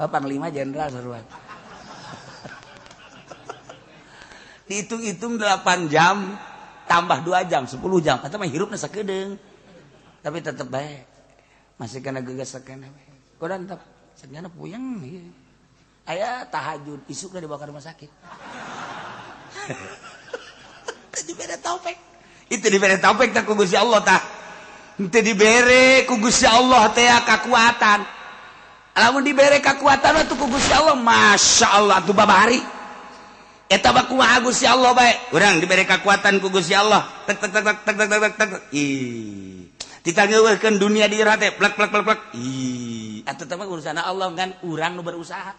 Oh, panglima jenderal seruan. Dihitung-hitung 8 jam tambah 2 jam 10 jam atau mah hirupna sakedeung. Tapi tetep bae masih kena gegas sakena bae. Kodan tetep sakena puyeng ieu. Aya tahajud isukna dibawa ke rumah sakit. Teu dibere taufik. Itu dibere taufik tah ku Gusti Allah tah. Teu dibere ku Gusti Allah teh kakuatan. Lamun dibere kekuatan atuh ku Gusti Allah, Masya Allah atuh babari. Eta mah kumaha Gusti Allah bae. Urang dibere kekuatan ku Gusti Allah. Tek tek tek tek tek tek tek. Ih. Ditangeuweuhkeun dunia di jero hate, plek plek plek plek. Ih, atuh teh mah urusan Allah kan urang nu berusaha.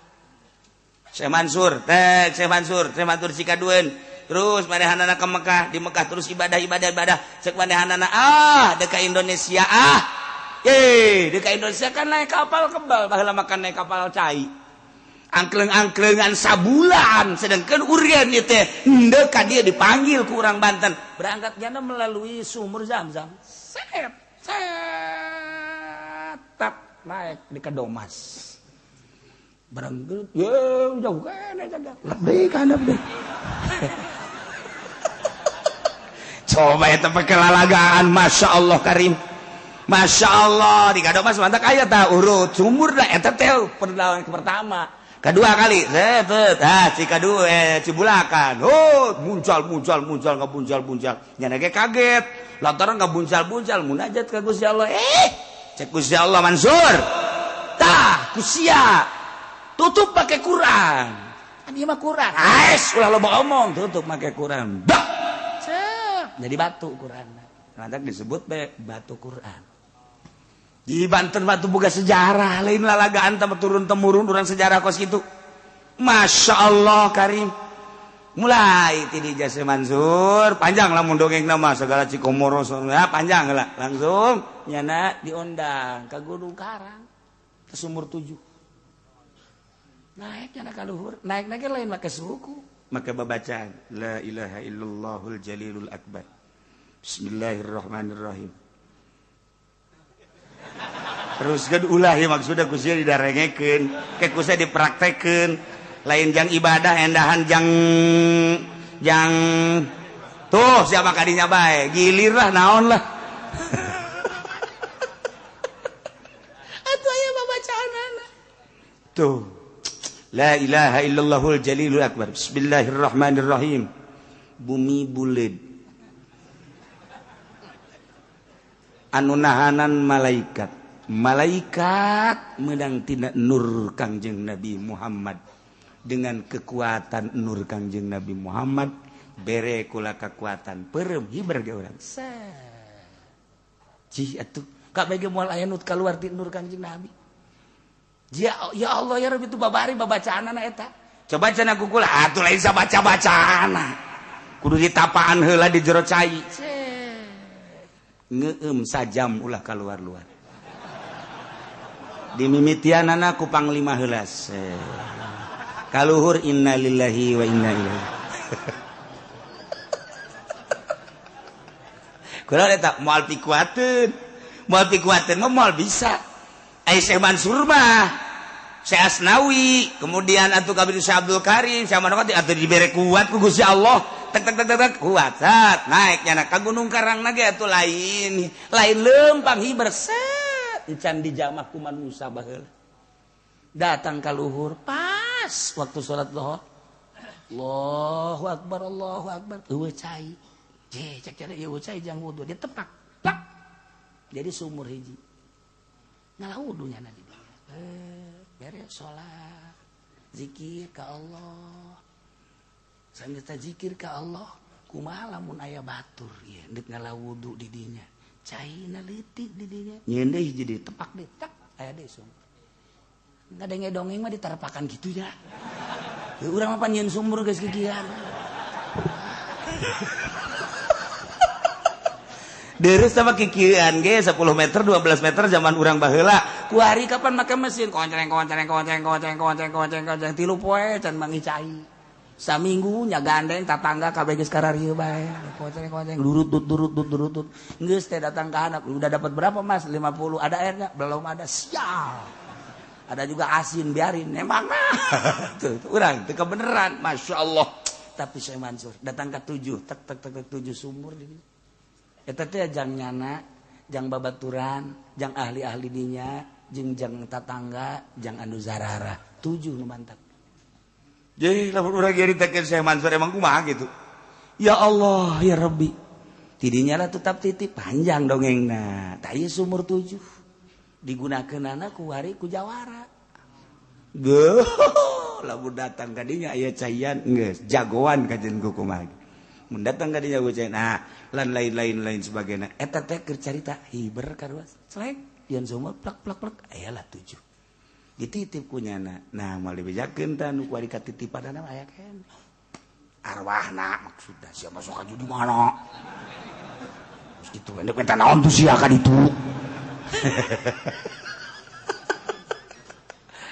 Syekh Mansur, tek Syekh Mansur, Syekh Mansur sikadueun. Terus manehanana ka Mekah, di Mekah terus ibadah ibadah ibadah. Cek manehanana ah deuk ka Indonesia ah. Ye, di Indonesia kan naik kapal kebal, baheula makan naik kapal cai. Angkleng-angklengan sabulan, sedangkan urian ieu teh henteu ka dieu dipanggil ku urang Banten. Berangkat jana melalui sumur Zam-Zam. Set, set, tap naik di Kadomas. Berangkat, ye jauh kan eta lebih ka handap deui. Coba eta pakelalagaan, Masya Allah Karim. Masya Allah di Kadomas mantap aya tah urut sumur dah eta teh perlawan pertama kedua kali set ah Cikadu Cibulakan oh muncal muncal muncal ngabuncal buncal nya ge kaget lantaran ngabuncal buncal munajat ka Gusti Allah cek Gusti Allah Mansur tah kusia tutup pakai Quran kan ieu mah Quran aes ulah loba omong tutup pakai Quran bah cek jadi batu Quran mantap disebut be batu Quran. Di Banten batu boga sejarah lain lalagaan tambah turun temurun urang sejarah kos kitu. Masya Allah Karim. Mulai ti di Jase Mansur panjang lamun dongeng nama segala Cikomoro ya panjang lah langsung nyana diundang ke Gunung Karang ke sumur 7. Naik nyana ka luhur, naik-naik lain make suku, make babacaan la ilaha illallahul jalilul akbar. Bismillahirrahmanirrahim. Terus kan ulah ya maksudnya kusia didarengekeun, ke kusia dipraktekeun, lain jang ibadah endahan jang jang tuh siapa kadinya bae, gilir lah naon lah. Atuh aya babacaanana. Tuh. La ilaha illallahul jalilul akbar. Bismillahirrahmanirrahim. Bumi buleud. Anu nahanan malaikat. Malaikat menang tina nur Kangjeng Nabi Muhammad. Dengan kekuatan nur Kangjeng Nabi Muhammad bere kula kekuatan perem hiber ge urang. Cih atuh kabeh ge moal aya nu kaluar ti nur Kangjeng Nabi. Ya, ya Allah ya Rabbi itu babari babacaanana eta. Coba cenah ku kula atuh lain sabaca-bacaana. Kudu ditapaan heula di jero cai. Ngeum sajam ulah kaluar-luar. Dimimitianana ku panglima heula. Kaluhur innalillahi wa inna ilaihi. Kula eta moal pikuateun. Moal pikuateun mah moal bisa. Ai Syekh Mansur mah, Syekh Asnawi, kemudian atuh kabeh Syekh Abdul Karim, Syekh Manokati atuh dibere kuat ku Gusti Allah. Tek tek tek tek kuat sat naik nyana ka Gunung Karang ge atuh lain. Lain leumpang hiber set encan dijamah ku manusa baheula. Datang ka luhur pas waktu salat zuhur. Allahu akbar Allahu akbar. Eueuh cai. Je cek cek ieu cai jang wudu dia tepak. Plak. Jadi sumur hiji. Ngalah wudu nyana di dieu. Beres salat. Zikir ka Allah. Sambil zikir ka Allah, kumaha lamun aya batur ieu deuk ngalah wudu di dinya. Caina leutik di dinya. Nyeun deui hiji deui tepak deui tak aya deui sumur. Ngadenge dongeng mah diterpakan gitu ya. Urang mah pan nyeun sumur geus kikian. Deres sama kikian ge 10 meter 12 meter zaman urang baheula. Kuari kapan make mesin koncreng koncreng koncreng koncreng koncreng koncreng koncreng tilu poe can mangi cai. Saminggu nya gandeng tatangga kabeh geus kararieu bae. Koncreng koncreng durut durut durut durut. Geus teh datang ka anak, udah dapat berapa Mas? 50. Ada airnya? Belum ada. Sial. Ada juga asin biarin emang mah. Tuh urang teu kebeneran, Masya Allah. Tapi Syekh Mansur datang ke 7, tek tek tek 7 sumur di dieu. Eta teh jang nyana, jang babaturan, jang ahli-ahli dinya, jeung jang tatangga, jang anu zarara. 7 nu mantap. Jadi lamun urang nyaritakeun Syekh Mansur emang kumaha gitu. Ya Allah, ya Rabbi. Tidinya lah tetap titip panjang dongengna. Tah ieu sumur 7 digunakeunana ku wari ku jawara. Geuh, lamun datang ka dinya aya caian geus jagoan kajen ku kumaha. Mun datang ka dinya ku caian, nah lan lain-lain lain sebagainya. Eta teh keur carita hiber karuas. Celek yeun sumur plak plak plak aya lah 7. Dititip ku nyana. Nah, moal dibejakeun tah nu kuari katitipanana aya keneh. Arwahna maksudna sia masuk ka di mana? Terus gitu endek minta naon tuh sia ka ditu.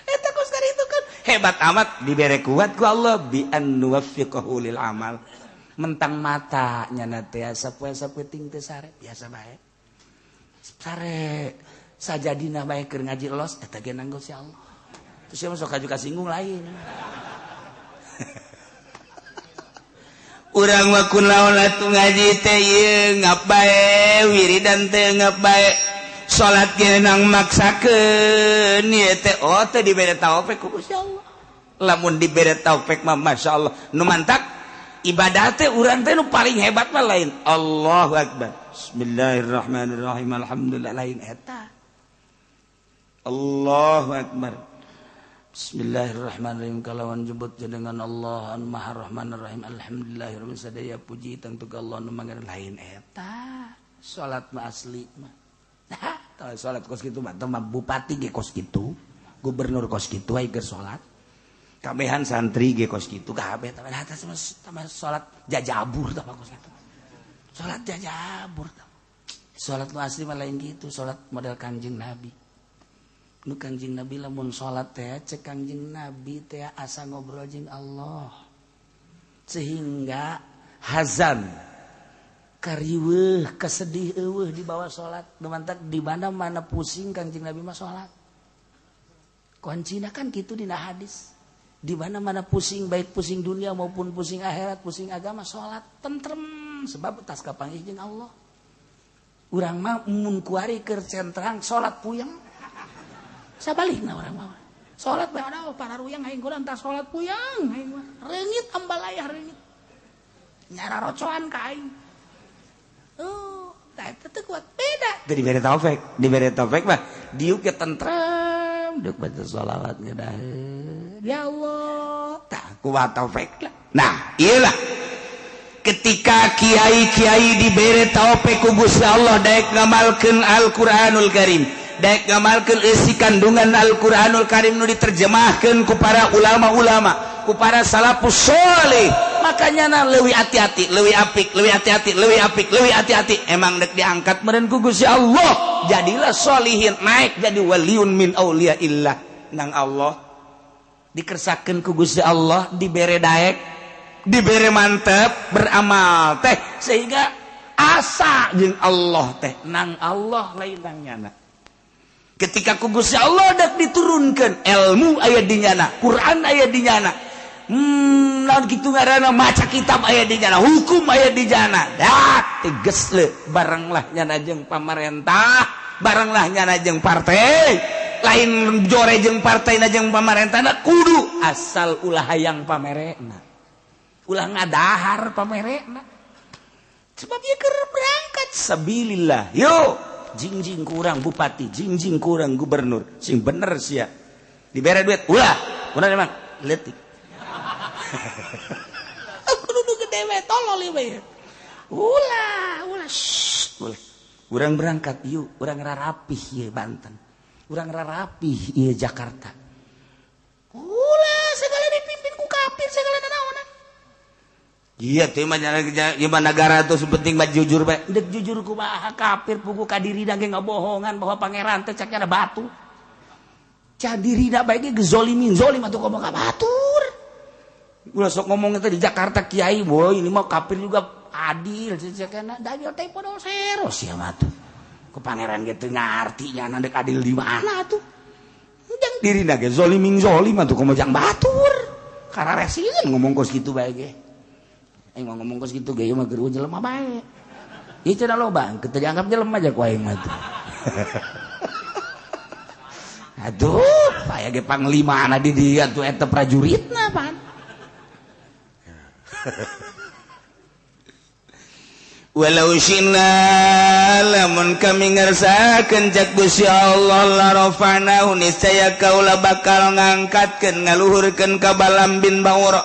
Eta kos itu kan hebat amat dibere kuat ku Allah bi an nuwaffiqahu lil amal. Mentang mata nyana teh sapoe-sapoe ting teh sare biasa bae. Sare sajadina bae keur ngaji los eta ge nanggo si Allah. Terus sia masuk ka kasinggung lain. Urang mah kun lawan atuh ngaji teh ieu ngap bae, wiridan teh ngap bae, salat ge nang maksakeun ieu teh oh teh dibere taufik ku Gusti Allah. Lamun dibere taufik mah masyaallah nu mantak ibadah teh urang teh nu paling hebat mah lain Allahu akbar. Bismillahirrahmanirrahim alhamdulillah lain eta. Allahu akbar. Bismillahirrahmanirrahim kalawan jebut jenengan Allah an Maha Rahmanir Rahim alhamdulillahirabbil sadaya puji tangtu ka Allah nu mangan lain eta salat mah asli mah. Nah, tah salat kos kitu mah teh bupati ge kos kitu, gubernur kos kitu aya keur salat. Kabehan santri ge kos kitu kabeh tah mah salat jajabur tah kos kitu. Salat jajabur tah. Salat nu asli mah lain kitu, salat model Kanjeng Nabi. Nu Kangjeng Nabi lamun salat teh cek Kangjeng Nabi teh asa ngobrol jeung Allah sehingga hazan kariweuh kesedih eueuh dibawa salat nu mantak di mana-mana pusing Kangjeng Nabi mah salat kuncina kan kitu dina hadis di mana-mana pusing baik pusing dunia maupun pusing akhirat pusing agama salat tentrem sebab tas kapanggih jeung Allah urang mah mun kuari keur centrang salat puyeng sabalikna urang mah salat bae ada para ruyang aing kurang tah salat puyang aing mah reungit ambalayah reungit nyara rocoan ka aing oh tah eta teu kuat beda teu dibere taufik mah diuk ge tentrem deuk baca sholawat ngedaheun ya Allah tah kuat taufik lah. Nah ieu lah ketika kiai-kiai dibere taufik ku Gusti Allah daek ngamalkeun Al-Qur'anul Karim daek ngamalkeun eusi kandungan Al-Qur'anul Karim nu diterjemahkeun ku para ulama-ulama, ku para salafus sholih. Makanya na leuwih hati-hati, leuwih apik, leuwih hati-hati, leuwih apik, leuwih hati-hati. Emang dek diangkat meureun ku Gusti Allah, jadilah sholihin, naik jadi waliun min auliyaillah nang Allah. Dikersakeun ku Gusti Allah, dibere daek, dibere mantep beramal teh sehingga asa jeung Allah teh nang Allah lain nang nyana. Ketika ku Gusti Allah dak diturunkan ilmu aya di nyana, Quran aya di nyana. Naon kitu ngaranna maca kitab aya di nyana, hukum aya di nyana. Dak tegas le barenglah nyana jeung pamarentah, barenglah nyana jeung partai. Lain jore jeung partai na jeung pamarentahna kudu asal ulah hayang pamerena. Ulah ngadahar pamerena. Sebab ieu keur berangkat sabilillah. Yo jingjing kurang bupati, jingjing kurang gubernur, sing bener sia. Dibere duit, ulah, ulah emang leutik. Aku duduk gede we, tolol ieu. Ulah, ulah, shh, ulah. Urang berangkat yuk, urang rarapih ieu Banten. Urang rarapih ieu Jakarta. Ulah, segala dipimpin ku kafir, segala nanaonan. Iya teh mah gimana negara tuh penting mah jujur bae. Dek jujur kumaha kafir pugu ka dirina ge ngabohongan bahwa pangeran teh cak ada batu. Cak dirina bae ge gezolimin zolim atuh komo ka batur. Ulah sok ngomong teh di Jakarta kiai boy ini mah kafir juga adil cekena dajjal teh podol sero sia mah tuh. Ku pangeran ge teu ngarti nya dek adil di mana tuh. Jang dirina ge zolimin zolim atuh komo jang batur. Kararesieun ngomong kos kitu bae ge. Aing mah ngomong kos kitu ge ieu mah geureuh jelema bae. Ieu cenah loba, teu dianggap jelema aja ku aing mah tuh. Aduh, aya ge panglimana di dieu atuh eta prajuritna pan. Walau syina lamun kami ngersakeun cak Gusti Allah la rafa'nahu niscaya kaula bakal ngangkatkeun ngaluhurkeun ka Balam bin Baura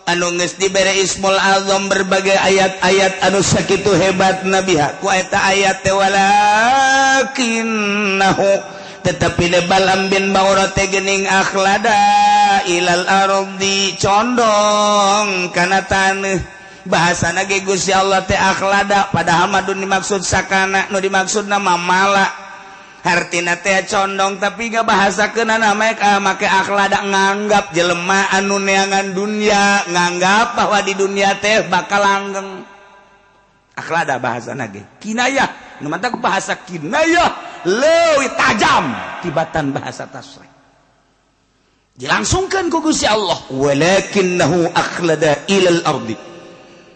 anu geus dibere Ismul Azam berbagai ayat-ayat anu sakitu hebat nabiha ku eta ayat teh walakinnahu tetapi de Balam bin Baura teh geuning akhlada ilal ardi condong kana taneuh. Bahasana ge Gusti Allah teh akhlada padahal mah nu dimaksud sakana nu dimaksudna mah mala hartina teh condong tapi gak bahasakeunana make akhlada nganggap jelema anu neangan dunia nganggap bahwa di dunia teh bakal langgeng. Akhlada bahasana ge kinayah nu mantak bahasa kinayah leuwih tajam tibatan bahasa tasrih dilangsungkeun ku Gusti Allah walakinnahu akhlada ilal ardi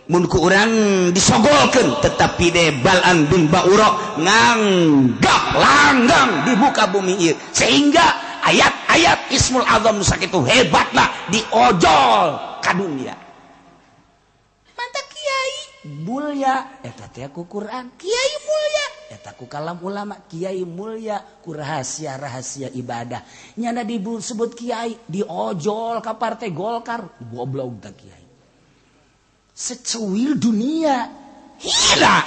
mun ku urang disogolkeun tetapi de Balam bin Baura nganggap langgang di muka bumi ieu sehingga ayat-ayat Ismul Azam nu sakitu hebatna diojol ka dunia. Mantap kiai mulya eta teh ku Quran, kiai mulya eta ku kalam ulama, kiai mulya ku rahasia-rahasia ibadah. Nyana disebut kiai diojol ka partai Golkar, goblok teh kiai. Secuil dunia hina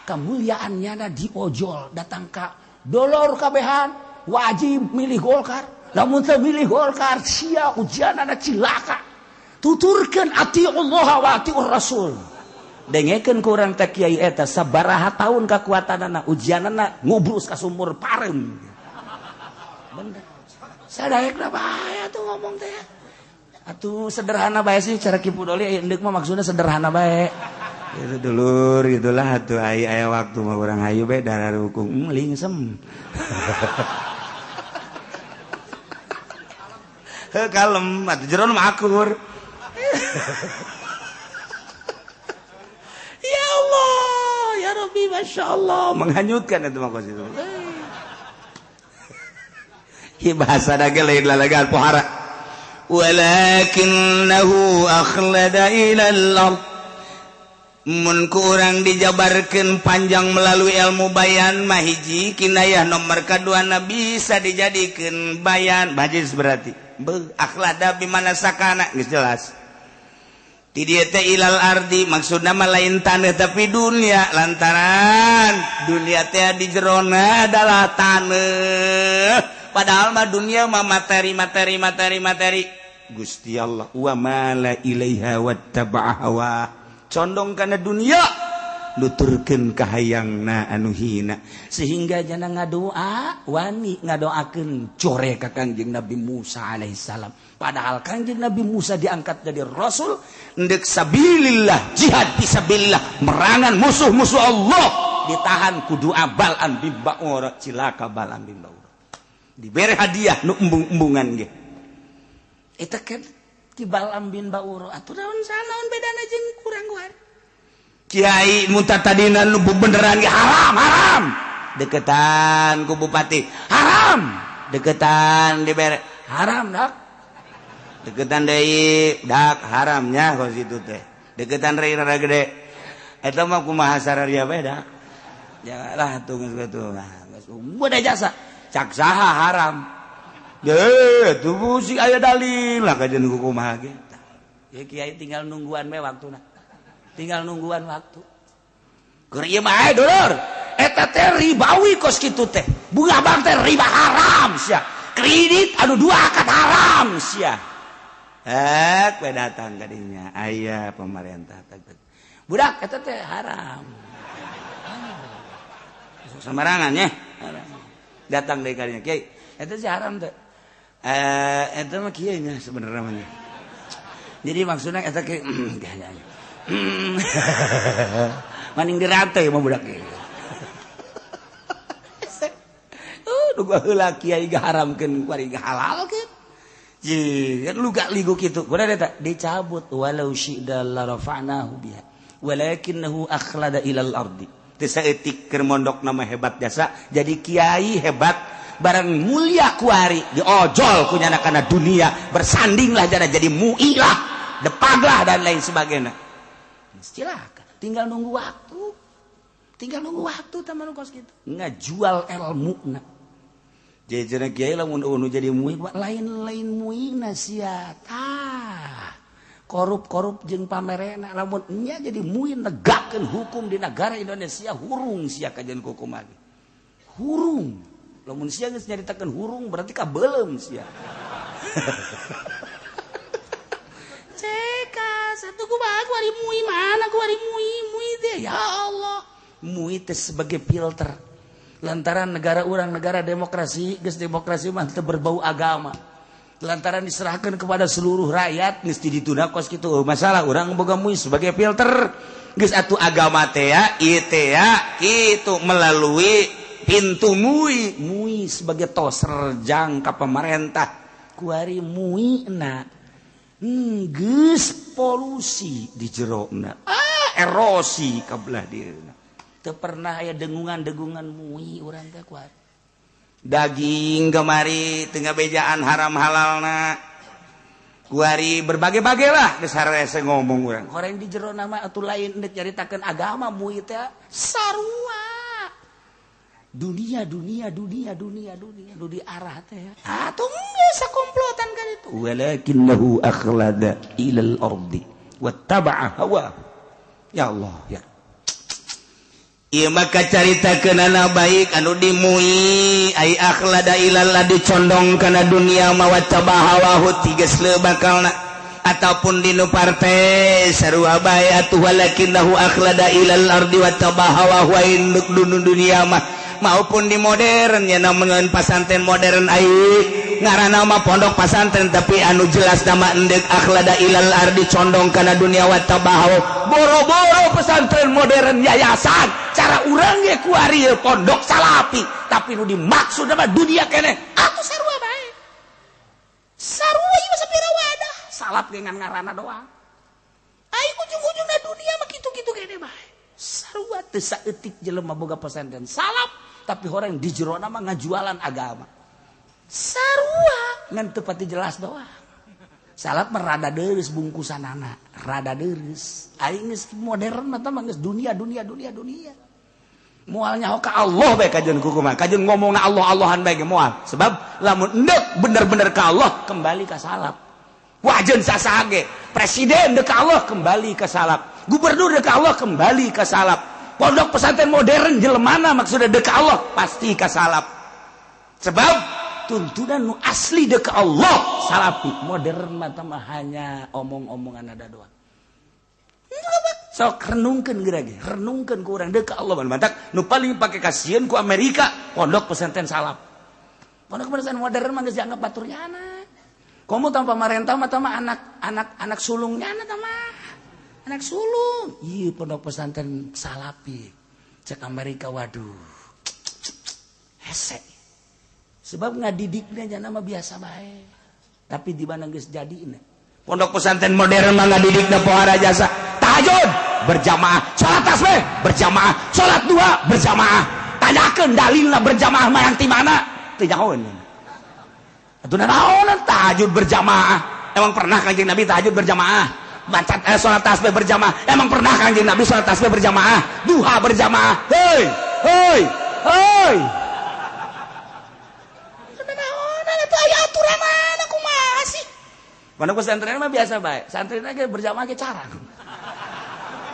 kemuliaan nyana diojol datang ka dolor kabehan wajib milih Golkar, lamun teu milih Golkar sia ujianana cilaka. Tuturkeun atiullah wa atiur rasul. Dengekeun ku urang teh kiai eta sabaraha tahun kakuatanana ujianana ngubrus ka sumur pareum. Bener. Sadaekna bae atuh ngomong teh. Atuh sederhana bae sih cara Ki Pudoli endek mah maksudna sederhana bae. Itu dulur gitulah atuh aya waktu mah urang hayu bae darah rukung lingsem. Heuh kalem atuh jeron mah akur. Ya Allah, ya Rabbi, Masya Allah. Menghanyutkan itu mah kos itu. Hi bahasa dage lain lalagan pohara. Walakinnahu akhlada ilal ard. Mun ku urang dijabarkeun panjang melalui ilmu bayan mah hiji kinayah nomor kaduana bisa dijadikeun bayan bajis berarti. Beuh akhlada bimana sakana geus jelas. Di dieu teh ilal ardi maksudna mah lain taneuh tapi dunia lantaran dunia teh di jerona adalah taneuh padahal mah dunia mah materi materi materi materi. Gusti Allah wa mala ilaiha wattaba'a hawa condong kana dunia nuturkeun kahayangna anu hina sehingga jana ngadoa wani ngadoakeun core ka Kangjeng Nabi Musa alaihissalam. Padahal Kangjeng Nabi Musa diangkat jadi rasul ndek sabilillah jihad fisabilillah merangan musuh-musuh Allah ditahan ku doa Balam bin Baura cilaka Balam bin Baura dibere hadiah nu embung-embungan ge eta kan ti Balam bin Baura atuh naon sanaon bedana jeung kurang guar kiai muta tadina nu beneran ge haram haram deketan ku bupati haram deketan dibere haram dak deketan deui dak haramnya kos itu teh deketan rei rada gede eta mah kumaha sararia bae dak ya lah tuh geus kitu geus udah jasa cak saha haram deh tuh sih aya dalil lah kajian ku kumaha ge ya kiai tinggal nungguan we waktuna tinggal nungguan waktu. Keur ieu mah aya dulur, eta teh ribawi kos kitu teh. Bunga bank teh riba haram sia. Kredit anu dua akad haram sia. Eh, we datang ka dinya aya pemerintah. Budak eta teh haram. Sembarangan nya. Datang deui ka dinya, kiai, eta sih haram teh. Eta mah kieu nya sebenarnya mah. Jadi maksudna eta kieu maning dirantai mah budak ieu. Nu heula kiai gaharamkeun kuari gahalalkeun. Ye, kan lu gak ligu kitu. Kuda eta dicabut walau syi'da la rafa'nahu biha. Walakinnahu akhlada ilal ardi. Teu saeutik keur mondok nama hebat jasa, jadi kiai hebat barang mulia kuari diojol ku nyana kana dunia, bersandinglah jana jadi muilah, depaglah dan lain sebagainya. Silakan, tinggal nunggu waktu. Tinggal nunggu waktu teman kos kitu. Ngajual ilmuna. Jadi kiai lamun nu jadi mui lain-lain muina sia. Tah. Korup-korup jeung pamerena lamun nya jadi mui negakeun hukum di negara Indonesia hurung sia kajian hukum lagi. Hurung. Lamun sia geus nyaritakeun hurung berarti kabeuleum sia. Ceka satu kumaha kuari mui mana kuari mui mui teh ya Allah. Mui teh sebagai filter. Lantaran negara urang negara demokrasi, geus demokrasi mah teu berbau agama. Lantaran diserahkan kepada seluruh rakyat geus ditunda kos kitu. Masalah urang boga mui sebagai filter. Geus atuh agama teh ya, ieu teh ya, kitu melalui pintu mui, mui sebagai toser jangka pemerintah. Kuari muina geus polusi di jerona. Ah, erosi ka belah dieuna. Teu pernah aya dengungan-dengungan mui urang teh kuari. Daging kemari tengah bejaan haram halalna kuari berbagai-bagai lah geus harese ngomong urang. Horeng di jero nama atuh lain deuk nyaritakeun agama mui teh sarua. Dunia dunia dunia dunia dunia nu diarah teh. Atuh geus sakomplotan kan itu. Walakinnahu akhlada ilal ardi wattaba'a hawa. Ya Allah ya. Ieu maka caritakeunana baik anu dimui ai akhlada ilal adi condong kana dunia mawattaba hawahu tiges leu bakalna ataupun dinu partai sarua bae atuh walakinnahu akhlada ilal ardi wattaba hawahu induk dunia mah maupun di modern ya namun pasantren modern ai ngaranna mah pondok pasantren tapi anu jelas nama endek akhlada ilal ardi condong kana dunia wattaba hawa boro-boro pesantren modern yayasan cara urang ge kuari pondok salapi tapi nu dimaksud mah dunia keneh atuh sarua bae sarua ieu sapira wadah salap ge ngan ngaranna doang ai ujung-ujungna dunia mah kitu-kitu keneh bae sarua teu saeutik jelema boga pesantren salap tapi orang di jerona mah ngajualan agama sarua ngan teu pati jelas doang. Salap mah rada deureuss bungkusanana, rada deureuss. Aing geus modern mah tah geus dunia dunia dunia dunia. Moal nyaho ka Allah bae kajeun kumaha. Kajeun ngomongna Allah Allahan bae ge moal. Sebab lamun endek bener-bener ka Allah kembali ka salap. Wajeun sasaha ge, presiden deuk ka Allah kembali ka salap. Gubernur deuk ka Allah kembali ka salap. Pondok pesantren modern jelemana maksudna deuk ka Allah pasti ka salap. Sebab tuntunan nu asli deuk ka Allah salapi modern mah mah hanya omong-omongan ada doang. Sok renungkeun geura ge, renungkeun ku urang deuk ka Allah mantak nu paling pake kasieun ku Amerika pondok pesantren salap. Pondok pesantren modern mah geus dianggap batur nyana. Komo tanpa pamarentah mah mah anak-anak anak sulung nyana tah mah. Anak sulung. Ieu pondok pesantren salapi. Cek Amerika waduh. Hese. Sebab ngadidiknya jana mah biasa bae. Tapi di mana geus jadina? Pondok pesantren modern mah ngadidikna pohara jasa. Tahajud berjamaah, salat tasbih berjamaah, salat duha berjamaah. Tanyakeun dalilna berjamaah mah yang ti mana? Teu nyahoeun. Atuh naonan tahajud berjamaah? Emang pernah Kanjeng Nabi tahajud berjamaah? Baca salat tasbih berjamaah? Emang pernah Kanjeng Nabi salat tasbih berjamaah? Duha berjamaah? Hei, hei, hei. Pondok pesantren mah biasa bae. Santri ge berjamaah ge carang.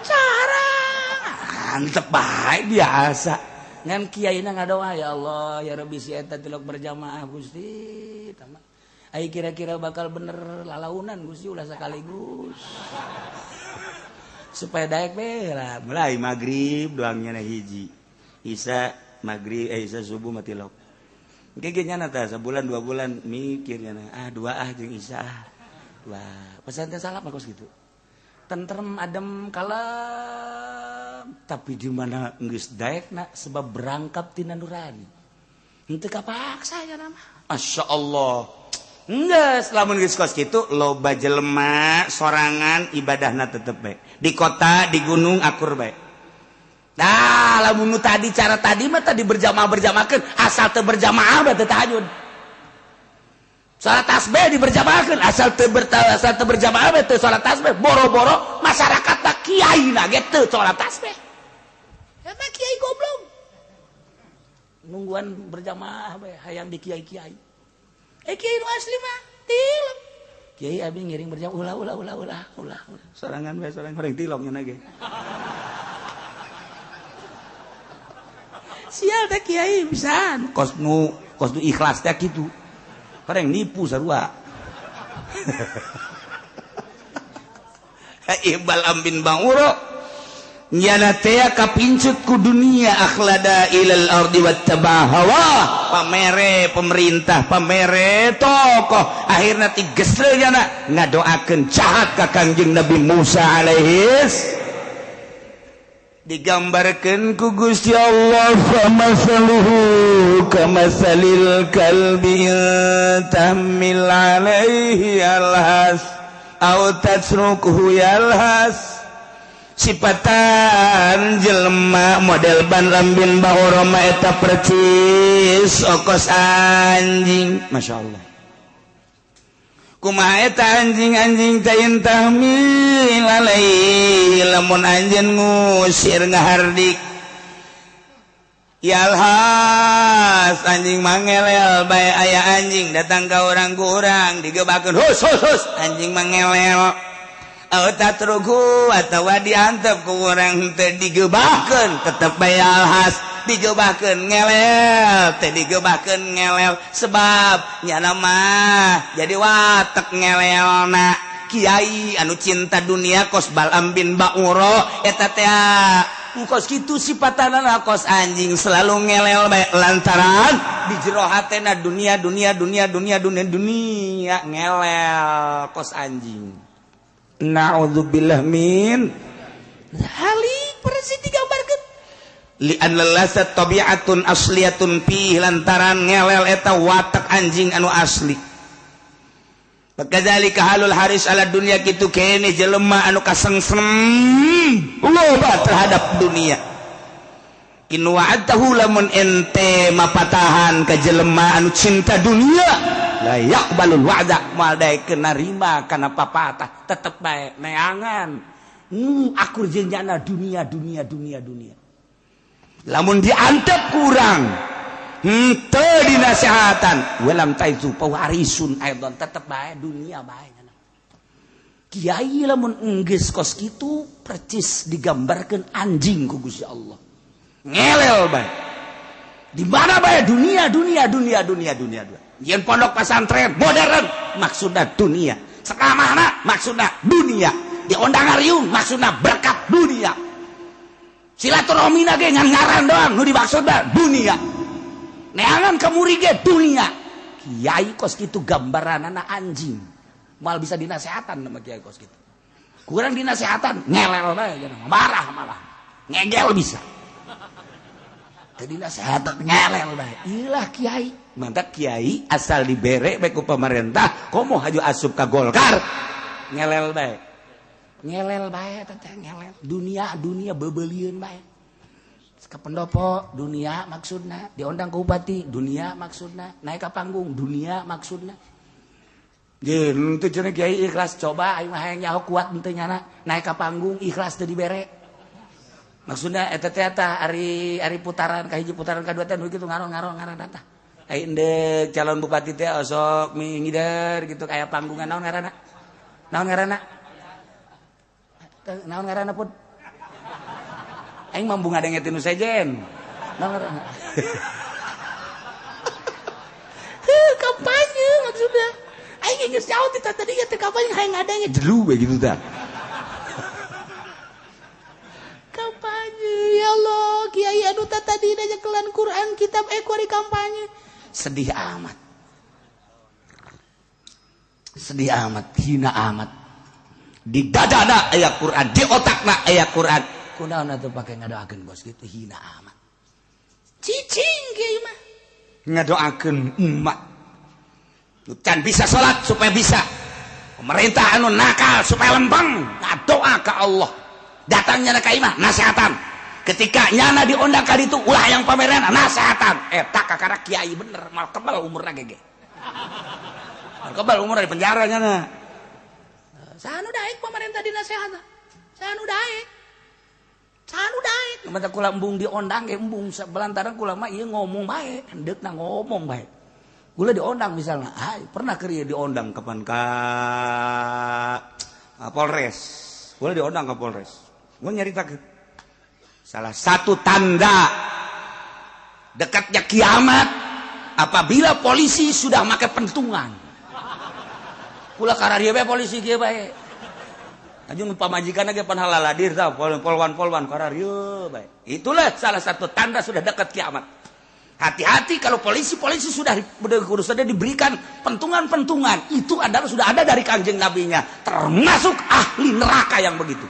Carang. Antep bae biasa. Ngan kiaina ngadoa ya Allah ya Rabbi si eta tilok berjamaah Gusti. Ai kira-kira bakal bener lalaunan Gusti ulah sekaligus. Supaya daek we lah. Mulai magrib doangnya na hiji. Isya magrib isya subuh mah tilok. Engke ge nyana tah sabulan 2 bulan mikir nyana ah dua ah jeung isya ah. Wah, pesantren salap mah kos gitu. Tentrem adem kalem, tapi di mana geus daekna sebab berangkap tina nurani. Henteu kapaksa ya nama. Masya Allah. Geus lamun geus kos kitu loba jelema sorangan ibadahna tetep bae. Di kota, di gunung akur bae. Nah, lamun tadi cara tadi mah tadi berjamaah-berjamaahkeun, asal teu berjamaah bae teu tahajud. Salat tasbih diberjamaahkeun, asal teu berjamaah bae teu salat tasbih. Boro-boro masyarakat teh kiai na ge teu salat tasbih. Eta kiai goblok. Nungguan berjamaah bae hayang di kiai-kiai. Kiai nu asli mah tilok. Kiai abi ngiring berjamaah ulah ulah ulah ulah ulah. Sorangan bae sorangan horeng tilok nya ge. Sial teh kiai pisan. Kos nu ikhlas teh kitu. Horeng nipu sarua. Ibal ambin banguro. Nyana teh kapincut ku dunia akhlada ilal ardi wattaba hawa. Pamere pemerintah, pamere tokoh, akhirna tigesle nyana ngadoakeun jahat ka Kangjeng Nabi Musa alaihis. Digambarkeun ku Gusti Allah famasaluhu kamasalil kalbi tahmil alaihi alhas au tasrukuhu yalhas. Sipatan jelema model ban lambin bahoroma eta percis okos anjing. Masya Allah. Kumaha eta anjing-anjing teh tahmil alaihi lamun anjeun ngusir ngahardik yalhas anjing mangelel bae aya anjing datang ka urang ku urang digebakeun hus hus hus anjing mangelel tatruku atawa diantep ku urang teh digebahkeun tetep bae alhas digebahkeun ngelel teh digebahkeun ngelel sebab nyana mah jadi watek ngelelna. Kiai anu cinta dunia kos Balam bin Ba'uro eta teh kos kitu sipatanana kos anjing selalu ngelel bae lantaran di jero hatena dunia dunia dunia dunia dunia dunia ngelel kos anjing. Na'udzubillah min halik persis digambarkeun li anna lasat tabi'atun asliyatun fi lantaran ngelel eta watak anjing anu asli. Kadzalika halul haris ala dunya kitu kene jelema anu kasengsem loba terhadap dunia. In wa'adahu lamun ente mapatahan ka jelema anu cinta dunia la yaqbalul wa'da moal daekeun narima kana papatah tetep bae neangan akur jeung nyana dunia dunia dunia dunia. Lamun diantep kurang henteu dinasehatan walam taizu pawarisun aidon tetep bae dunia bae. Kiai lamun enggeus kos kitu percis digambarkeun anjing ku Gusti Allah. Ngelel bae. Di mana bae dunia dunia dunia dunia dunia dunia. Yen pondok pesantren modern maksudna dunia. Sekamana maksudna dunia. Diondang ariung maksudna berkat dunia. Silaturahmina ge ngan ngaran doang nu dimaksudna dunia. Neangan kamuri ge dunia. Kiai kos kitu gambaranana anjing. Moal bisa dinasehatan sama kiai kos kitu. Kurang dinasehatan ngelel bae marah malah. Ngegel bisa. Teu dinasehatan ngelel bae. Ilah kiai. Mantap kiai asal dibere bae ku pemerintah komo haju asup ka Golkar. Ngelel bae. Ngelel bae teh ngelel. Dunia dunia bebelieun bae. Ke pendopo dunia maksudna, diundang ke bupati dunia maksudna, naik ke panggung dunia maksudna. Jeung teu cenah kiai ikhlas coba aing mah hayang nyaho kuat henteu nyana naik ke panggung ikhlas teu dibere. Maksudna eta teh tah ari ari putaran ka hiji putaran ka dua teh nu kitu ngaron-ngaron ngaran tah. Ai endek calon bupati teh osok mingider gitu aya panggungan naon ngaranna? Naon ngaranna? Naon ngaranna pun? Aing mambu ngadenge tinu sejen. Naon ngaranna? Heuh, kampanye maksudnya. Aing geus jauh ti tadi teh kampanye hayang ngadenge jelu we gitu tah. Kampanye ya Allah, kiai anu tadi nyekelan Quran kitab kuari kampanye. Sedih amat. Sedih amat, hina amat. Di dadana aya Quran, di otakna aya Quran. Kunaon atuh pake ngadoakeun bos gitu hina amat. Cicing kiai mah. Ngadoakeun umat. Nu can bisa salat supaya bisa. Pemerintah anu nakal supaya lempeng, ngadoa ka Allah. Datangnya ka imah nasehatan. Ketika nyana diundang ka ditu ulah yang pameran nasehatan. Eta kakara kiai bener, mal kebal umurna gege. Mal kebal umurna di penjara nyana. Saha nu daek pemerintah dinasehatan? Saha nu daek? Saha nu daek? Mata kula embung diondang ge embung belantaran kula mah ieu ngomong bae, hendeukna ngomong bae. Kula diondang misalnya, ai pernah keur ieu diondang kapan ka Polres. Kula diondang ka Polres. Gua nyaritakeun salah satu tanda dekatnya kiamat apabila polisi sudah make pentungan. Kula kararieu bae polisi kieu bae. Anjing pamajikan ge pan halaladir tah polwan-polwan kararieu bae. Itulah salah satu tanda sudah dekat kiamat. Hati-hati kalau polisi-polisi sudah diberikan pentungan-pentungan, itu adalah sudah ada dari Kanjeng Nabinya, termasuk ahli neraka yang begitu.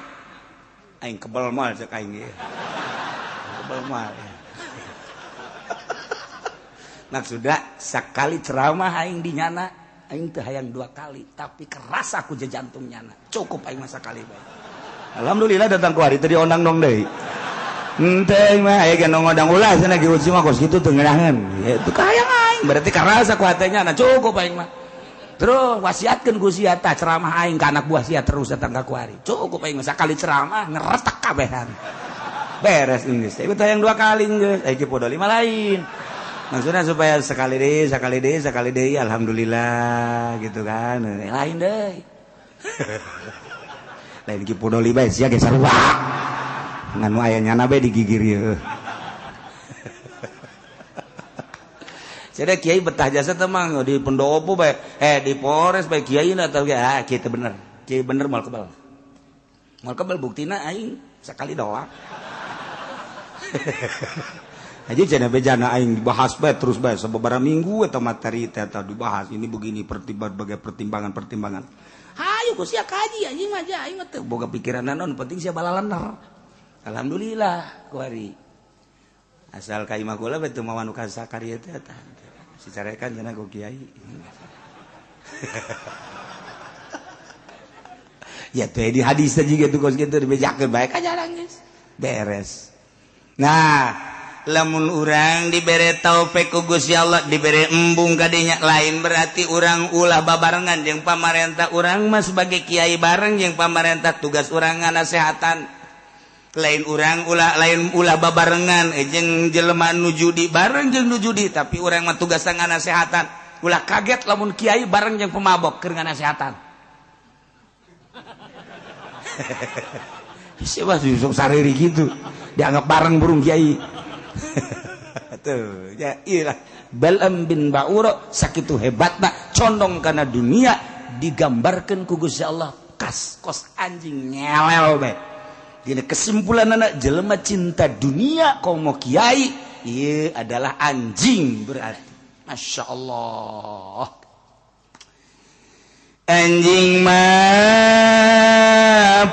Aing kebel mal cek aing ge. Kebel mal. Maksudna sakali ceramah aing di nyana, aing teu hayang dua kali, tapi keras aku jantung nyana. Cukup aing mah sakali bae. Alhamdulillah datang ku hari teu diondang dong deui. Henteu mah aya ge ngondang ulah cenah ge uji mah kos kitu teu ngeunaheun. Itu kahayang aing, berarti karasa ku hatenya na cukup aing mah. Terus wasiatkeun ku sia tah ceramah aing ka anak buah sia terus datang ka kuari. Cukup aing mah sakali ceramah ngeretek kabehan. Beres geus. Ieu teh yang dua kali geus. Aya podo lima lain. Maksudnya supaya sekali deui, sekali deui, sekali deui alhamdulillah gitu kan. Lain deui. Lain ki podo lima sia ge sarua. Ngan nu aya nyana bae digigir ieu. Jadi kiai betah jasa teh mah di pendopo bae, di Polres bae kiai na teh ah kiai teh bener. Kiai bener moal kebal. Moal kebal buktina aing sakali doang. Aja cenah bejana aing dibahas bae terus bae sababaraha minggu eta materi teh eta dibahas ini begini berbagai pertimbangan-pertimbangan. Hayu ku sia kaji anjing mah aing mah teu boga pikiran naon penting sia balalener. Alhamdulillah kuari. Asal ka imah kula bae teu mawa nu kasakari teh eta. Si carekan cenah ku kiai. Ya teh di hadis teh jiga tuh kos kitu dibejakeun bae ka jalan geus. Beres. Nah, lamun urang dibere taufik ku Gusti Allah, dibere embung kadinya lain berarti urang ulah babarengan jeung pamarentah. Urang mah sebagai kiai bareng jeung pamarentah, tugas urang nganasehatan. Lain urang ulah lain ulah babarengan jeung jelema nu judi bareng jeung nu judi, tapi urang mah tugas nganasehatan. Ulah kaget lamun kiai bareng jeung pemabok keur nganasehatan. Siapa sih sariri gitu dianggap bareng burung kiai. Tuh ya iyalah Bal'am bin Ba'ura sakitu hebatna condong kana dunia digambarkeun ku Gusti Allah kas kos anjing nyelel bae. Dina kesimpulan anak jelema cinta dunia komo kiai ieu adalah anjing berarti. Masya Allah. Anjing mah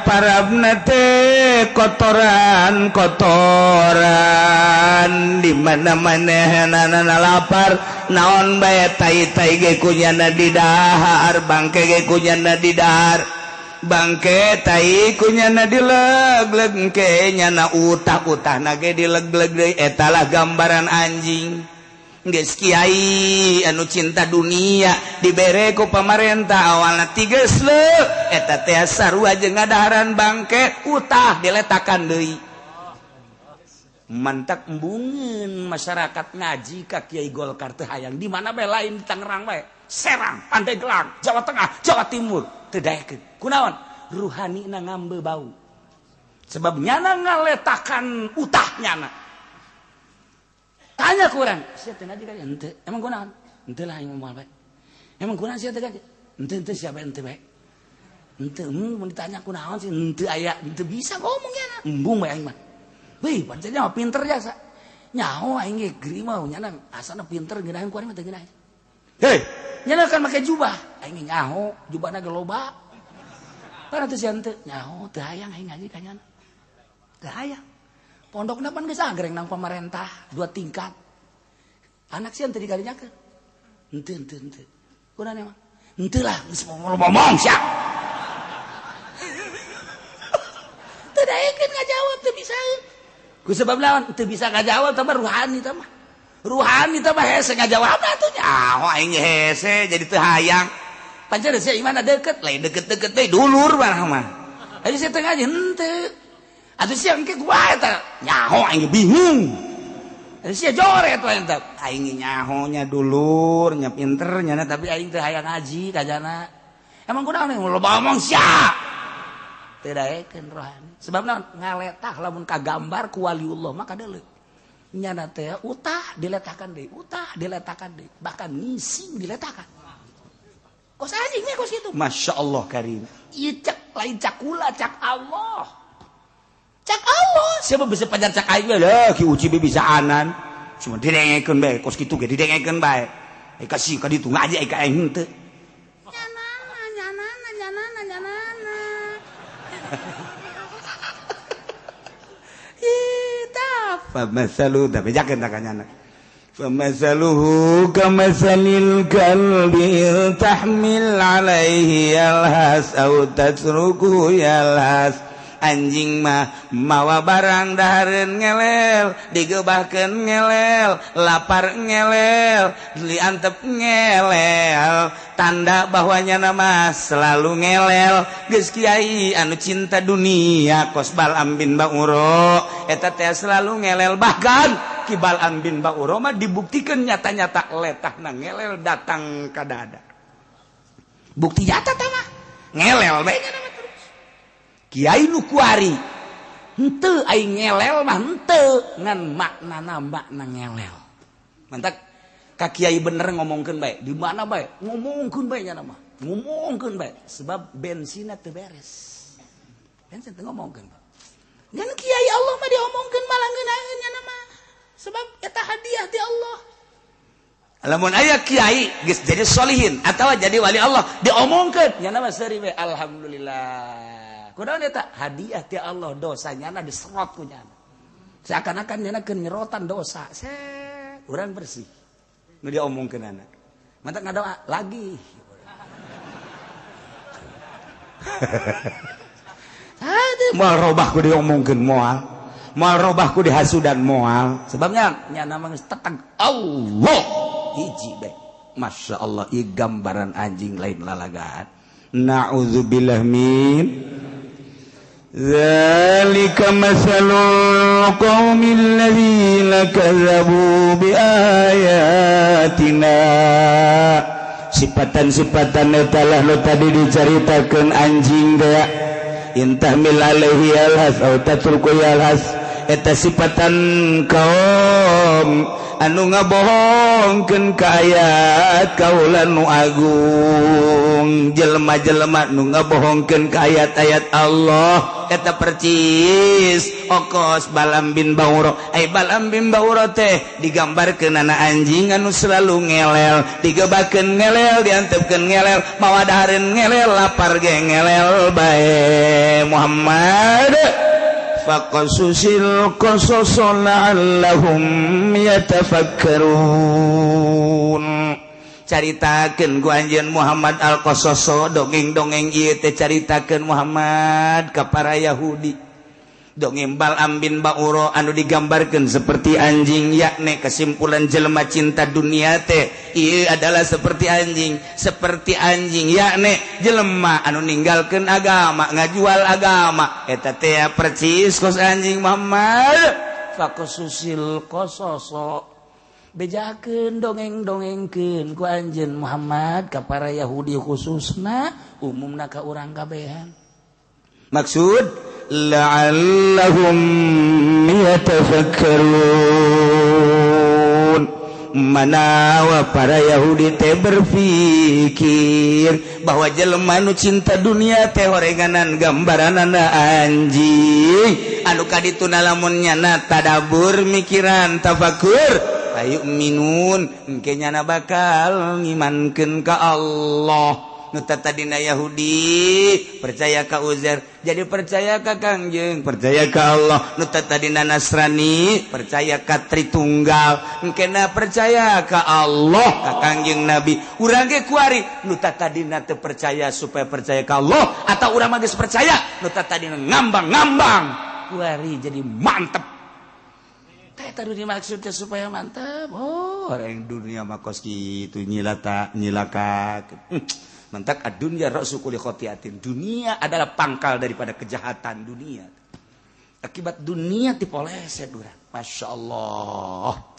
parabna teh kotoran kotoran di mana-mana hanana lapar naon bae tai-tai ge kunyana didahar bangke ge kunyana didahar bangke tai kunyana dileg-leg ke nyana utah-utahna ge dileg-leg deui eta lah gambaran anjing. Geus kiai anu cinta dunia dibere ku pamarentah awalna tiges leuh eta teh sarua jeung ngadaharan bangke utah diletakan deui. Mantak embungeun masyarakat ngaji ka Kiai Golkar teh hayang di mana bae lain di Tangerang bae, Serang, Pandeglang, Jawa Tengah, Jawa Timur teu daekeun. Kunaon? Ruhanina ngambe bau. Sebab nyana ngaletakan utah nyana. Tanya kurang, sia teh ngaji ka henteu. Emang kunaon? Henteu lah aing moal bae. Emang kunaon sia teh ngaji? Henteu henteu sia bae henteu bae. Henteu mun ditanya kunaon sih henteu aya, henteu bisa ngomong nyana. Embung bae aing mah. Wih, pancen mah pinter jasa. Nyaho aing ge geri mah nyana asana pinter ngeunaheun ku aing mah teu ngeunaheun. Hei, nyana kan make jubah. Aing nyaho, jubahna ge loba. Tara teu sia henteu, nyaho teu hayang aing ngaji ka nyana. Teu hayang. Pondokna pan geus agreng nang pamarentah, 2 tingkat. Anak sieun teu dikarinyakeun. Henteu henteu henteu. Kunaon emang? Henteu lah geus ngomong sia. Teu daekeun ngajawab teu bisa. Ku sebab lawan teu bisa ngajawab tah ruhani tah mah. Ruhani tah mah hese ngajawab atuh nyaho aing hese jadi teu hayang. Pancen sia imana deket, lain deket-deket teh dulur mah mah. Jadi sia teu ngaji henteu. Atuh sia engke kumaha eta? Nyaho aing bingung. Atuh sia joret we eta. Aing nyaho nya dulur, nya pinter nya tapi aing teu hayang ngaji kajana. Emang kunaon loba omong sia. Teu daekeun rohani. Sebab naon? Ngaletah lamun kagambar ku waliullah mah kadeuleu. Nyana teh utah diletakan deui, utah diletakan deui, bahkan ngising diletakan. Kos anjingnya kos itu. Masya Allah karim. Ieu cak lain cakula cak Allah. Cak Allah. Siapa bisa pajar cak aing lah ki uci bisa anan. Cuma didengekeun bae kos kitu ge didengekeun bae. Ai kasih ka ditu ngaji ai ka aing henteu. Nyanana nyanana nyanana nyanana. Ih tah fa masalu da bejakeun ta ka nyana. Famasaluhu kamasalil kalbi tahmil alaihi yalhas au tatruku yalhas. Anjing mah mawa barang dahareun ngelel, digebahkeun ngelel, lapar ngelel, diantep ngelel. Tanda bahwa nyana mah selalu ngelel. Geus kiai anu cinta dunia kos Bal'am bin Ba'ura eta teh selalu ngelel. Bahkan Ki Bal'am bin Ba'ura mah dibuktikan nyata-nyata letahna ngelel datang ka dada. Bukti nyata tah mah ngelel bae nya mah terus. Kiai nu kuari henteu aing ngelel mah henteu ngan maknana makna ngelel. Mantak ka kiai bener ngomongkeun bae, di mana bae ngomongkeun bae nya mah. Ngomongkeun bae sebab bensinna teu beres. Bensin teu ngomongkeun. Ngan kiai Allah mah diomongkeun malah ngeunaheun nya mah. Sebab eta hadiah ti Allah. Lamun aya kiai geus jadi solihin atawa jadi wali Allah diomongkeun nya mah seuri we alhamdulillah. Kunaon eta hadiah ti Allah dosa nyana diserot ku nyana. Seakan-akan nyana keur nyerotan dosa. Set urang bersih. Nu diomongkeunana. Mantak ngadoa lagi. Hade moal robah ku diomongkeun moal. Moal robah ku dihasudan moal. Sebabnya nyana mah geus teteg Allah hiji bae. Masya Allah ieu gambaran anjing lain lalagaan. Na'udzubillah min Zalika masalul qaumil ladzina kazzabu biayatina. Sifatan-sifatan eta lah nu tadi dicaritakeun anjing teh. Intahmil alaihi yalhas au tatruku yalhas. Eta sifatan kaum anu ngabohongkeun ka ayat kaula nu agung. Jelema-jelema nu ngabohongkeun ka ayat-ayat Allah eta percis okos Bal'am bin Ba'ura. Ai Bal'am bin Ba'ura teh digambarkeun ana anjing anu selalu ngelel, digebakeun ngelel, diantepkeun ngelel, mawa dahareun ngelel, lapar ge ngelel bae. Muhammad faqasusil qasas la'allahum yatafakkarun. Caritakeun ku anjeun Muhammad al-Qasaso dongeng-dongeng ieu teh caritakeun Muhammad ka para Yahudi. Dongeng Bal'am bin Ba'ura anu digambarkeun seperti anjing, yakni kesimpulan jelema cinta dunia teh ieu adalah seperti anjing, seperti anjing yakni jelema anu ninggalkeun agama, ngajual agama eta teh percis kos anjing Muhammad. Faqasusil qasaso bejakeun dongeng-dongengkeun ku anjeun Muhammad ka para Yahudi khususna umumna ka urang kabehan. Maksud la'allahum yatafakkarun. Manawa para Yahudi teh berpikir bahwa jelema nu cinta dunia teh horenganan gambaranana anjing anu kadituna lamun nyana tadabur mikiran tafakur ayu minun engke nyana bakal ngimankeun ka Allah. Nu tadina Yahudi percaya ka Uzair jadi percaya ka Kangjeng, percaya ka Allah. Nu tadina Nasrani percaya ka Tritunggal, engkena percaya ka Allah ka Kangjeng Nabi. Urang ge kuari nu tadina teu percaya supaya percaya ka Allah, atau urang mah geus percaya nu tadina ngambang-ngambang kuari jadi mantep. Teh tadi dimaksudnya supaya mantep. Oh, orang dunia mah kos kitu nyilata nyilaka. Mantak ad-dunya ra'su kulli khotiatin. Dunia adalah pangkal daripada kejahatan dunia. Akibat dunia dipoleset urang. Masya Allah.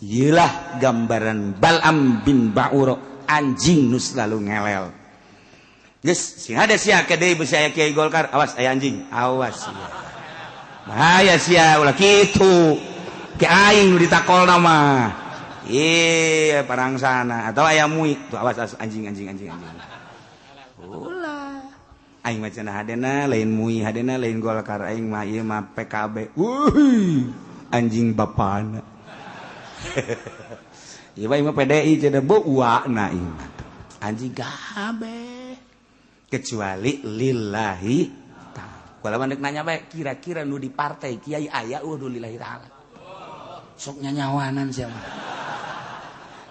Iyalah gambaran Bal'am bin Ba'ura, anjing nu selalu ngelel. Geus sing hade sia ke deui beusi aya Kiai Golkar, awas aya anjing, awas sia. Bahaya sia ulah kitu. Ki aing nu ditakolna mah. Iya parang sana atau ayam mui tuh, awas, awas anjing anjing anjing anjing. Ulah aing mah cenah hadena lain mui, hadena lain Golkar, aing mah ieu mah PKB. Wuih, anjing bapana. Ieu mah PDI cenah beuana aing mah. Anjing kabeh kecuali lillahi ta'ala. Kalau mandek nanya bae kira-kira nu di partai kiai aya eueuh nu lillahi ta'ala. Sok nyanyawanan siapa?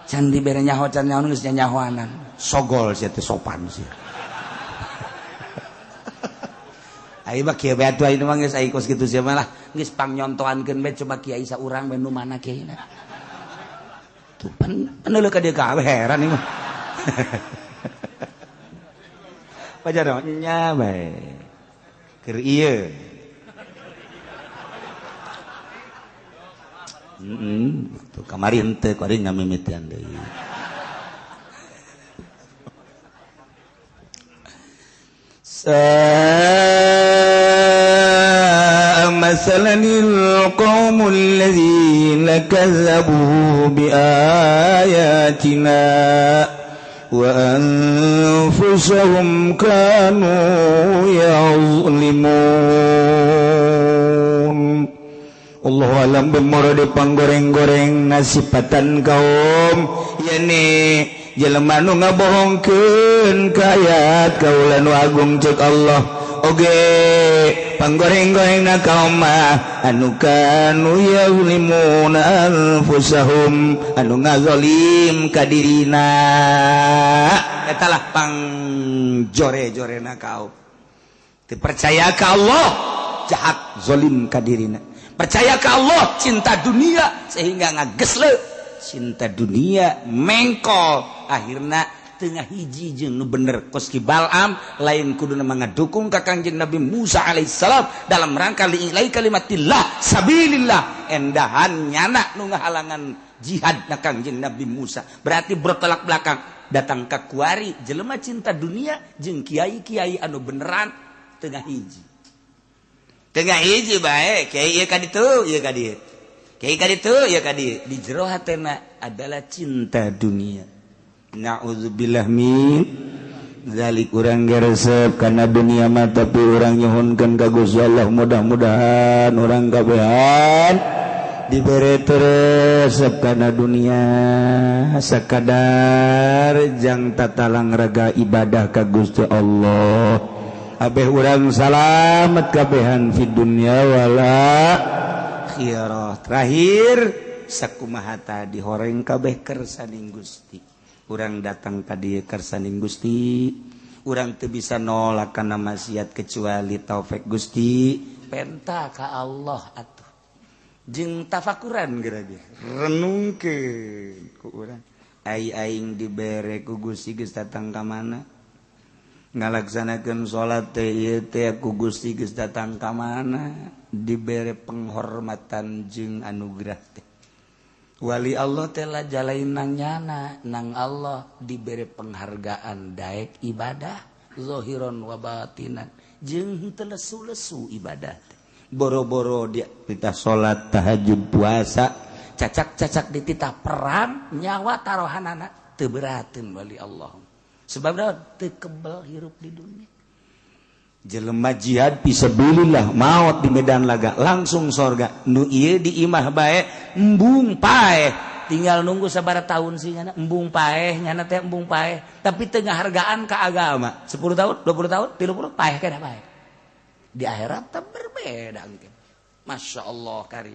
Can dibere nyaho can nyaho geus nyanyahoanan. Sogol sia teh sopan sia. Ai mah kieu bae atuh ayeuna mah geus ai kos kitu sia mah lah. Geus pangnyontoankeun bae coba kiai saurang bae nu mana kiaina. Tuh peneuleuh ka dieu kabeh heran ieu mah. Pajar nya bae. Keur ieu. Tuh kamari henteu kuari ngamimitian deui. Sa'a masalanil qaumul ladzina kazzabu bi ayatina wa anfusahum kanu ya'zlimun. Allahu alam bimuradi panggoreng-goreng nasipatan kaum yani jelema nu ngabohongkeun ka ayat kaula nu agung cek Allah oge panggoreng-gorengna kaum mah anu kanu yazlimuna anfusahum anu ngazalim ka dirina eta lah pangjore-jorena kaum teu percaya ka Allah jahat zalim ka dirina. Percaya ke Allah, cinta dunia sehingga ngagesle cinta dunia mengkol akhirna tengah hiji jeung nu bener kos ki Bal'am lain kuduna ngadukung ka Kangjeng Nabi Musa alaihissalam dalam rangka li'ilai kalimatillah sabilillah endahan nyana nu ngahalangan jihad na Kangjeng Nabi Musa berarti bertolak belakang datang ka kuari jelema cinta dunia jeung kiai-kiai anu beneran tengah hiji. Tengah hiji bae, kiai ieu ka ditu, ieu ka dieu. Kiai ka ditu, ieu ka dieu. Di jero hatena adalah cinta dunia. Na'udzubillah min zalik. Urang geresep kana dunia mah tapi urang nyuhunkeun ka Gusti Allah mudah-mudahan urang kabehan dibere resep kana dunia sakadar jang tatalang raga ibadah ka Gusti Allah. Abeh urang salamet kabehan fi dunya wala akhirah. Terakhir sakumaha tadi horeng kabeh kersaning Gusti. Urang datang ka dieu kersaning Gusti. Urang teu bisa nolak kana maksiat kecuali taufik Gusti. Penta ka Allah atuh. Jeung tafakuran geura ge. Renungkeun ku urang. Ai aing dibere ku Gusti geus datang ka mana? Ngalaksanakeun salat teh ieu teh ku Gusti geus datang ka mana? Dibere penghormatan jeung anugerah teh. Wali Allah teh la jalain nang nyana, nang Allah dibere penghargaan daek ibadah zahiron wa batinan jeung teu lesu-lesu ibadah teh. Boro-boro dia titah salat, tahajud, puasa, cacak-cacak dititah perang, nyawa tarohanana teu berateun wali Allah. Sebab teu kebel hirup di dunia. Jelema jihad fisabilillah maot di medan laga langsung sorga. Nu ieu di imah bae embung paeh. Tinggal nunggu sabaraha tahun sih nyana embung paeh, nyana teh embung paeh, tapi teu ngahargaan ka agama. 10 tahun, 20 tahun, 30, paeh keneh, paeh. Di akhirat teh berbeda gitu. Masya Allah, kari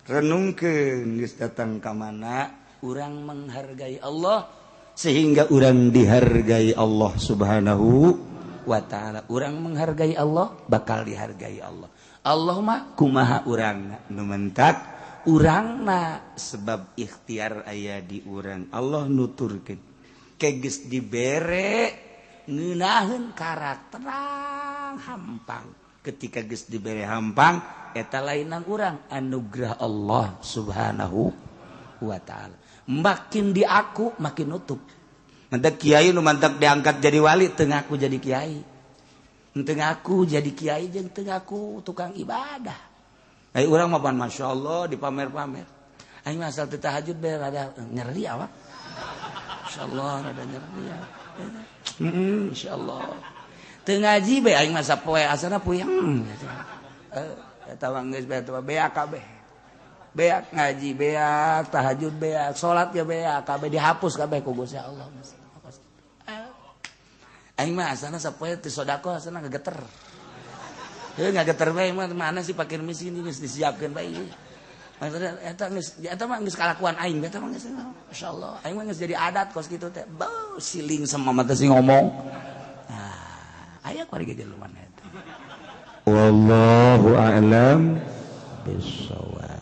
renungkeun geus datang ka mana urang menghargai Allah sehingga urang dihargai Allah Subhanahu wa Ta'ala. Urang menghargai Allah, bakal dihargai Allah. Allah mah kumaha urang nu mentak urangna, sebab ikhtiar aya di urang. Allah nuturkeun ke geus dibere ngeunaheun karakter hampang. Ketika geus dibere hampang, eta lainan urang, anugerah Allah Subhanahu wa Ta'ala. Makin diaku makin nutup. Mantak kiai nu mantak diangkat jadi wali teu ngaku jadi kiai, teu ngaku jadi kiai jeung teu ngaku tukang ibadah. Ai urang mah pan masyaallah dipamer-pamer. Aing mah asal teu tahajud bae rada nyeri awak. Insyaallah rada nyeri ya. Insyaallah. Teu ngaji bae aing mah sapoe asana puyeng. Eta mah geus bae, eta mah beak kabeh. Beak ngaji, beak tahajud, beak salat ya, beak kabeh, dihapus kabeh ku Gusti Allah. Aing mah asana sapoe teu sedekah asana ngageter. Heuh, ngageter bae mah mana sih fakir miskin geus disiapkeun bae. Maksudnya eta geus, eta mah geus kalakuan aing, eta mah geus masyaallah. Aing mah geus jadi adat kos kitu teh. Beuh, siling sama mata sih ngomong. Nah, aya kuari ge jelema eta. Wallahu a'lam bissawab.